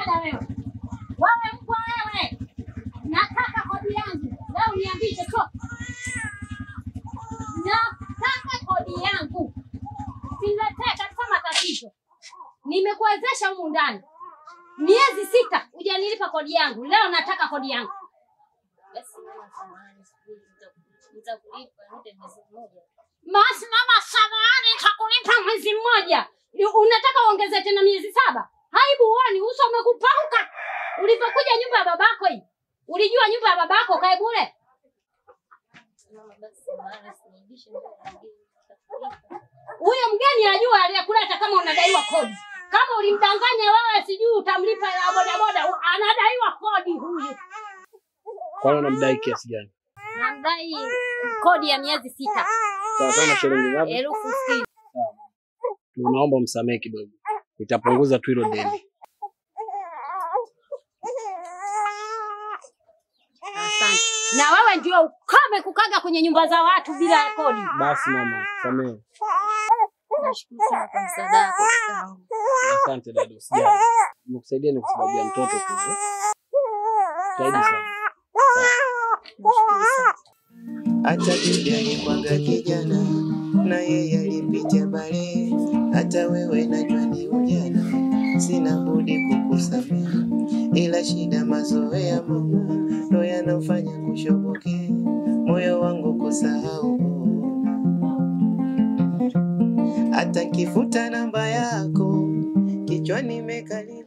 dada wewe. Wewe mbwa wewe. Nataka kodi yangu. Leo niambie chochote. Nataka kodi yangu. Siniletee kabisa matatizo. Nimekuwezesha humu ndani. Miezi 6 hujanilipa kodi yangu. Leo nataka kodi yangu. Basi mama, samahani, nitakulipa nipe mwezi mmoja. Basi mama, samahani, nitakulipa mwezi mmoja. Unataka uongeze tena miezi 7? Haibu uone uso umekupauka. Ulipokuja nyumba ya babako hii. Ulijua nyumba ya babako kae bure? Mama, basi samahani, usiniibishe mgeni. Huyo mgeni ajua aliyekuleta kama unadaiwa kodi. Kama ulimdanganya wewe sijui utamlipa la boda boda, anadaiwa kodi huyu. Kwa nini unamdai kiasi gani? Namdai kodi ya miezi 6. Sawa sana, shilingi ngapi? 60,000. Sawa. Tunaomba msamehe kidogo. Nitapunguza tu hilo deni. Asante. Na wewe ndio ukome kukaga kwenye nyumba za watu bila kodi. Basi mama, samehe. Nashukuru sana kwa msaada wako kakaangu. Asante dada, usijali. Nimekusaidia ni kwa sababu ya mtoto tu. Zaidi sana. Nashukuru sana. Hata bibi alikuwaga kijana na yeye alipitia bale. Hata wewe najua ni ujana, sina budi kukusamehe. Ila shida mazoea mama ndo yanafanya kushoboke, moyo wangu kusahau. Hata kifuta namba yako kichwani nimekalibu.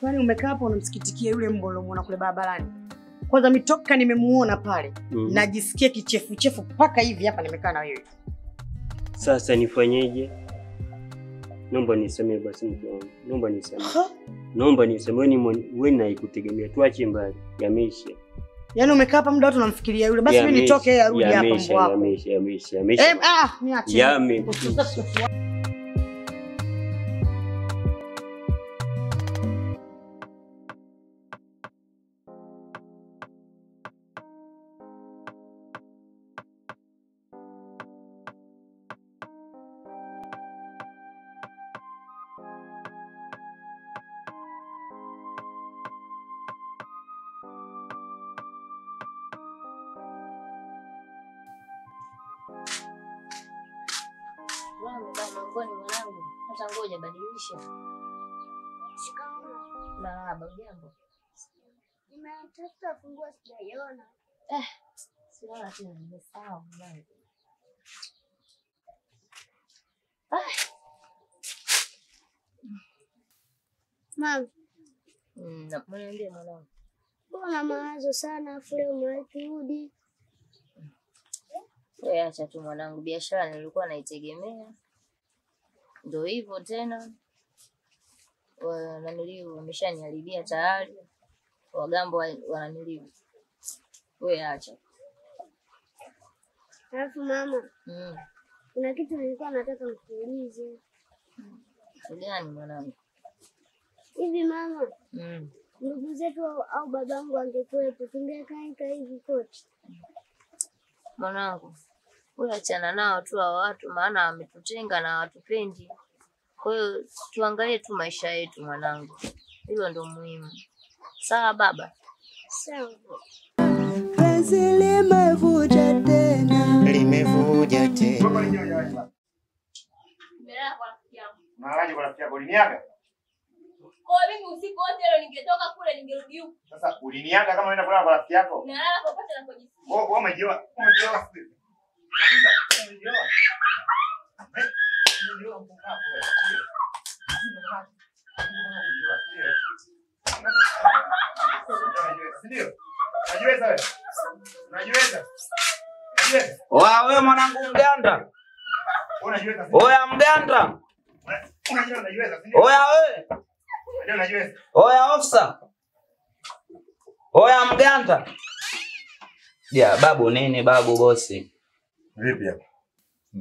Kwani umekaa hapo unamsikitikia yule mbwa ulimuona kule barabarani? Kwanza mitoka nimemuona pale. Najisikia kichefuchefu mpaka hivi hapa nimekaa na wewe. Sasa nifanyeje? Naomba nisamee basi mke wangu. Naomba nisamee. Naomba nisamee, wewe naikutegemea. Tuache mbali. Yameisha. Yaani umekaa hapa muda wote unamfikiria yule. Basi mimi nitoke yeye arudi hapa mbwa wako. Yameisha. Niache. Yameisha. Mwanangu, hata ngoja badilisha. Marahaba, jambo. Nimetafuta funguo sijaiona. Siona tena, nimesahau mwanangu. Mama. Niambie mwanangu. Mbona mawazo sana afu leo umerudi? Wewe acha tu mwanangu, biashara nilikuwa naitegemea. Ndio hivyo tena. Wananiliu wameshaniharibia tayari. Wagambo wananiliu. Wewe acha. Alafu mama. Kuna kitu nilikuwa nataka nikuulize. Kitu gani mwanangu? Hivi mama. Ndugu zetu au babangu angekuwepo tungekaa hivi kote. Mwanangu, wewe achana nao tu hao watu, maana wametutenga na hawatupendi. Kwa hiyo tuangalie tu maisha yetu mwanangu. Hilo ndio muhimu. Sawa baba? Sawa. Penzi limevuja tena. Limevuja tena. Nimelala kwa rafiki yangu. Unalalaje kwa rafiki yako? Uliniaga? Kwa mimi usiku wote leo ningetoka kule ningerudi huku. Sasa uliniaga kama unaenda kulala kwa rafiki yako? Nalala popote napojisikia. Wewe umejioa? Umejioa siku. Umejioa. Umejioa mtaka wewe. Ndio. Unajiweza wewe? Unajiweza? Unajiweza? Oa wewe mwanangu mganda. Unajiweza? Oya mganda. Unajua unajiweza, si ndio? Oya wewe. Unajua unajiweza. Oya officer. Oya mganda. Ya babu nini babu bosi? Vipi hapa?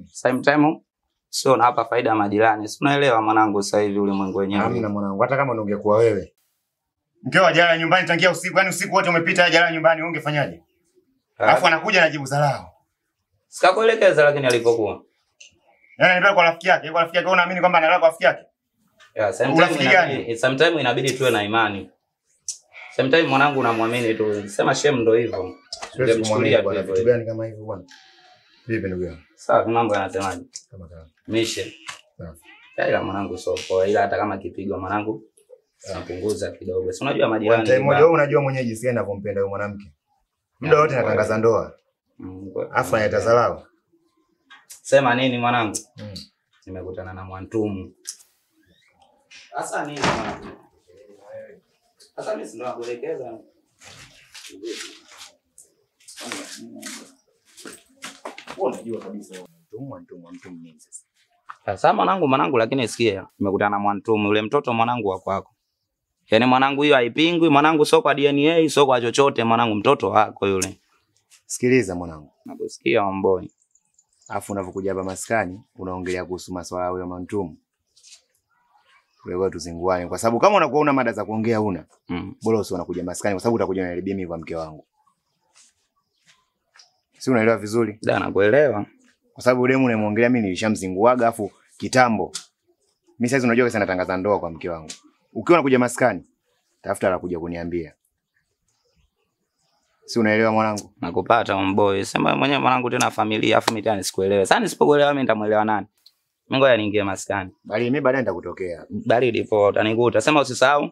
Same time sio na hapa faida majirani. Si unaelewa mwanangu sasa hivi ulimwengu wenyewe. Hamna mwanangu, hata kama ungekuwa wewe. Mkeo hajalala nyumbani tangia usiku, yani usiku wote umepita hajalala nyumbani, ungefanyaje? Alafu anakuja anajibu dharau. Sikakuelekeza lakini alipokuwa. Yaani anipeleka kwa rafiki yake, kwa rafiki yake unaamini kwamba analala kwa rafiki yake? Yeah, sometimes inabidi tuwe na imani. Sometimes mwanangu unamwamini tu. Sema shame ndo hivyo. Ungemchukulia bwana vitu gani kama hivyo bwana? Vipi ndugu yangu? Sawa, mambo yanasemaje? Kama kama. Mishe. Sawa. Ila mwanangu sio poa, ila hata kama kipigo mwanangu napunguza kidogo. Si unajua majirani. Time moja wewe unajua mwenyewe jinsi gani anavyompenda yule mwanamke. Muda wote anatangaza ndoa. Afa anatazalao. Sema nini mwanangu? Nimekutana na Mwantumu. Sasa nini mwanangu? Sasa mimi si ndo nakuelekeza. Wewe unajua kabisa Mwantumu nini sasa? Sasa mwanangu lakini sikia, nimekutana na Mwantumu yule mtoto mwanangu wa kwako. Yaani mwanangu hiyo haipingwi, mwanangu sio kwa DNA, sio kwa chochote mwanangu mtoto wako yule. Sikiliza mwanangu. Nakusikia mboi. Alafu unapokuja hapa maskani unaongelea kuhusu masuala ya Mwantumu. Wewe tuzinguane kwa sababu kama unakuwa una mada za kuongea una. Bora usio unakuja maskani kwa sababu utakuja unaniharibia mimi kwa mke wangu. Si unaelewa vizuri? Da nakuelewa. Kwa sababu demu unamuongelea mimi nilishamzinguaga afu kitambo. Mimi sasa unajua kesa natangaza ndoa kwa mke wangu. Ukiwa unakuja maskani tafuta la kuja kuniambia. Si unaelewa mwanangu? Nakupata mboy. Sema mwenyewe mwanangu tena familia afu mitaani sikuelewe. Sasa nisipokuelewa mimi nitamuelewa nani? Mimi ngoja niingie maskani. Bali mimi baadaye nitakutokea. Baridi poa utanikuta. Sema usisahau.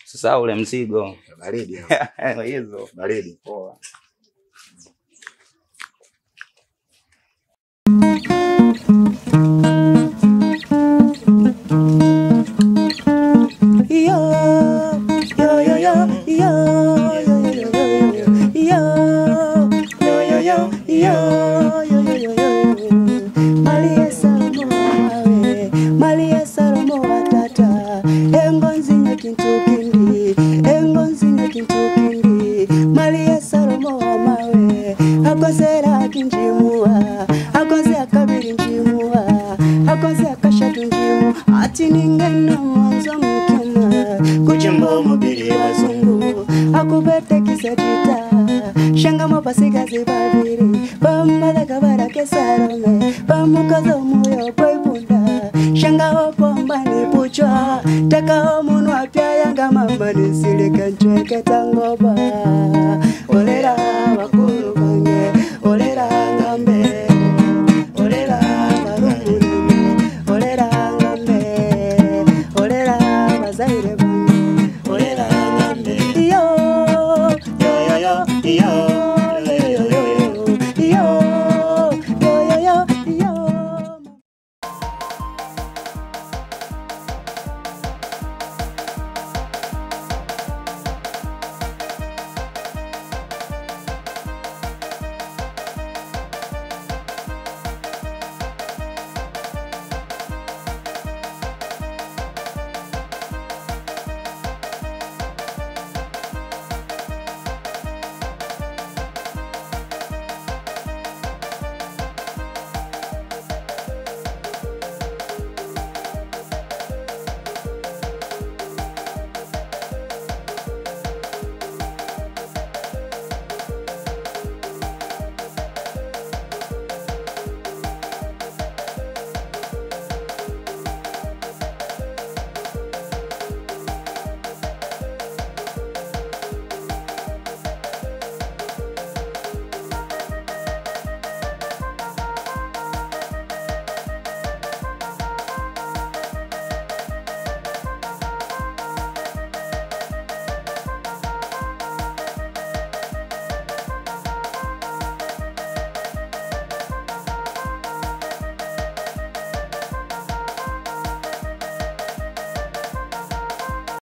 Usisahau ule mzigo. Baridi. Hizo. Baridi. Poa. Yo yo yo yo yo yo yo yo yo yo Maria Salomo we Maria Salomo watata engonzi nyakintu kindi engonzi nyakintu kindi Maria Salomo mawe akozera kinjimuwa akoze akabiri njimuwa akoze akashatu njimu ati ningena mwanzo mkema kuchimbo mubiri wazungu akubete kisadita shanga mapasigazi babiri pamalaka barake Salome pamukazo moyo poipunda shanga opombani puchwa taka omunwa apya yanga mama nisilika nchweke tangoba olera wakulu.